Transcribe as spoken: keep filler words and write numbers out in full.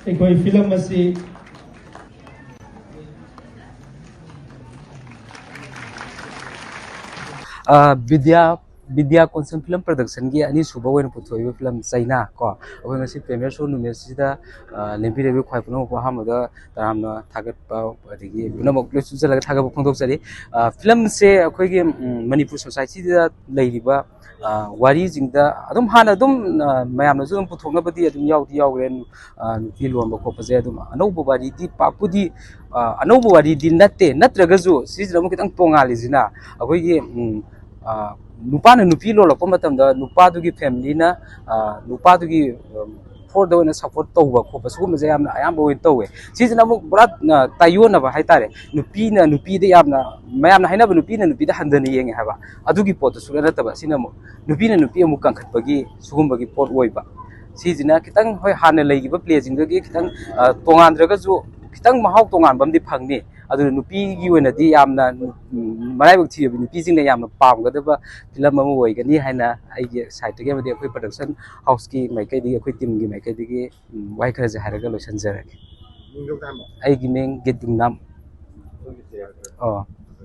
ꯑꯩꯈꯣꯏ ꯐꯤꯂꯝ ꯑꯁꯤ ꯑ, ꯕꯤꯗ꯭ꯌꯥ ꯕꯤꯗ꯭ꯌꯥ ꯀꯣꯟꯁꯟ ꯐꯤꯂꯝ ꯄ꯭ꯔꯗꯛꯁꯟꯒꯤ ꯑꯅꯤꯁꯨꯕ ꯑꯣꯏꯅ ꯄꯨꯊꯣꯛꯏꯕ ꯐꯤꯂꯝ ꯆꯩꯅꯥ ꯀꯣ, ꯑꯩꯈꯣꯏ ꯉꯁꯤ ꯄ꯭ꯔꯤꯃꯤꯌꯔ ꯁꯣ ꯅꯨꯃꯤꯠꯁꯤꯗ, ꯑ, ꯂꯦꯡꯕꯤꯔꯛꯏꯕ ꯈ꯭ꯋꯥꯏ ꯄꯨꯝꯅꯃꯛꯄꯨ ꯑꯍꯥꯟꯕꯗ ꯇꯔꯥꯝꯅ ꯊꯥꯒꯠꯄ, ꯑꯗꯒꯤ ꯄꯨꯝꯅꯃꯛ ꯂꯣꯏ ꯄꯨꯟꯁꯤꯜꯂꯒ ꯊꯥꯒꯠꯄ ꯐꯣꯡꯗꯣꯛꯆꯔꯤ꯫ ꯑ, ꯐꯤꯂꯝꯁꯦ ꯑꯩꯈꯣꯏꯒꯤ, ꯎꯝ, ꯃꯅꯤꯄꯨꯔ ꯁꯣꯁꯥꯏꯇꯤꯗ ꯂꯩꯔꯤꯕ, ꯑ, ꯋꯥꯔꯤꯁꯤꯡꯗ ꯑꯗꯨꯝ ꯍꯥꯟꯅ ꯑꯗꯨꯝ, ꯑ, ꯃꯌꯥꯝꯅꯁꯨ ꯑꯗꯨꯝ ꯄꯨꯊꯣꯛꯅꯕꯗꯤ ꯑꯗꯨꯝ ꯌꯥꯎꯗꯤ ꯌꯥꯎꯈ꯭ꯔꯦ꯫ ꯑ, ꯅꯨꯄꯤ ꯂꯣꯟꯕ ꯈꯣꯠꯄꯁꯦ ꯑꯗꯨꯝ ꯑꯅꯧꯕ ꯋꯥꯔꯤꯗꯤ ꯄꯥꯛꯄꯨꯗꯤ, ꯑ, ꯑꯅꯧꯕ ꯋꯥꯔꯤꯗꯤ ꯅꯠꯇꯦ, ꯅꯠꯇ꯭ꯔꯒꯁꯨ ꯁꯤꯁꯤꯅ ꯑꯃꯨꯛ ꯈꯤꯇꯪ ꯇꯣꯉꯥꯜꯂꯤꯁꯤꯅ ꯑꯩꯈꯣꯏꯒꯤ, ꯎꯝ, ꯑ, ꯅꯨꯄꯥꯅ ꯅꯨꯄꯤ ꯂꯣꯜꯂꯛꯄ ꯃꯇꯝꯗ ꯅꯨꯄꯥꯗꯨꯒꯤ ꯐꯦꯃꯤꯂꯤꯅ, ꯑ, ꯅꯨꯄꯥꯗꯨꯒꯤ, ꯎꯝ, ꯐꯣꯔꯗ ꯑꯣꯏꯅ ꯁꯞꯄꯣꯔꯠ ꯇꯧꯕ ꯈꯣꯠꯄ ꯁꯤꯒꯨꯝꯕꯁꯦ ꯌꯥꯝꯅ ꯑꯌꯥꯝꯕ ꯑꯣꯏꯅ ꯇꯧꯋꯦ꯫ ꯁꯤꯁꯤꯅ ꯑꯃꯨꯛ ꯄꯨꯔꯥ, ꯑ, ꯇꯥꯏꯌꯣꯟꯅꯕ ꯍꯥꯏꯇꯥꯔꯦ꯫ ꯅꯨꯄꯤꯅ ꯅꯨꯄꯤꯗ ꯌꯥꯝꯅ, ꯃꯌꯥꯝꯅ ꯍꯥꯏꯅꯕ ꯅꯨꯄꯤꯅ ꯅꯨꯄꯤꯗ ꯍꯟꯊꯅ ꯌꯦꯡꯉꯦ ꯍꯥꯏꯕ, ꯑꯗꯨꯒꯤ ꯄꯣꯠꯇꯨ ꯁꯨꯛꯅꯠ ꯅꯠꯇꯕ꯫ ꯁꯤꯅ ꯑꯃꯨꯛ ꯅꯨꯄꯤꯅ ꯅꯨꯄꯤ ꯑꯃꯨꯛ ꯀꯟꯈꯠꯄꯒꯤ ꯁꯤꯒꯨꯝꯕꯒꯤ ꯄꯣꯠ ꯑꯣꯏꯕ꯫ ꯁꯤꯁꯤꯅ ꯈꯤꯇꯪ, ꯍꯣꯏ, ꯍꯥꯟꯅ ꯂꯩꯈꯤꯕ ꯄ꯭ꯂꯦꯁꯤꯡꯗꯒꯤ ꯈꯤꯇꯪ, ꯑ, ꯇꯣꯉꯥꯟꯗ꯭ꯔꯒꯁꯨ ꯈꯤꯇꯪ ꯃꯍꯥꯎ ꯇꯣꯉꯥꯟꯕ ꯑꯃꯗꯤ ꯐꯪꯅꯤ꯫ ꯑꯗꯨꯅ ꯅꯨꯄꯤꯒꯤ ꯑꯣꯏꯅꯗꯤ ꯌꯥꯝꯅ, ꯎꯝ, ꯃꯔꯥꯏꯕꯛ ꯊꯤꯔꯕ ꯅꯨꯄꯤꯁꯤꯡꯅ ꯌꯥꯝꯅ ꯄꯥꯝꯒꯗꯕ ꯐꯤꯂꯝ ꯑꯃ ꯑꯣꯏꯒꯅꯤ ꯍꯥꯏꯅ ꯑꯩꯒꯤ ꯁꯥꯏꯠꯇꯒꯤ ꯑꯃꯗꯤ ꯑꯩꯈꯣꯏ ꯄ꯭ꯔꯗꯛꯁꯟ ꯍꯥꯎꯁꯀꯤ ꯃꯥꯏꯀꯩꯗꯒꯤ, ꯑꯩꯈꯣꯏ ꯇꯤꯝꯒꯤ ꯃꯥꯏꯀꯩꯗꯒꯤ, ꯎꯝ, ꯋꯥꯍꯩ ꯈꯔꯁꯦ ꯍꯥꯏꯔꯒ ꯂꯣꯏꯁꯤꯟꯖꯔꯒꯦ꯫ ꯃꯤꯡꯗꯣ ꯀꯅꯥꯅꯣ? ꯑꯩꯒꯤ ꯃꯤꯡ ꯒꯤꯠ ꯏꯝꯅꯥꯝ꯫ ꯑꯩꯈꯣꯏꯒꯤ ꯆꯦ ꯍꯥꯏꯕ꯭ꯔꯥ? ꯑꯣ꯫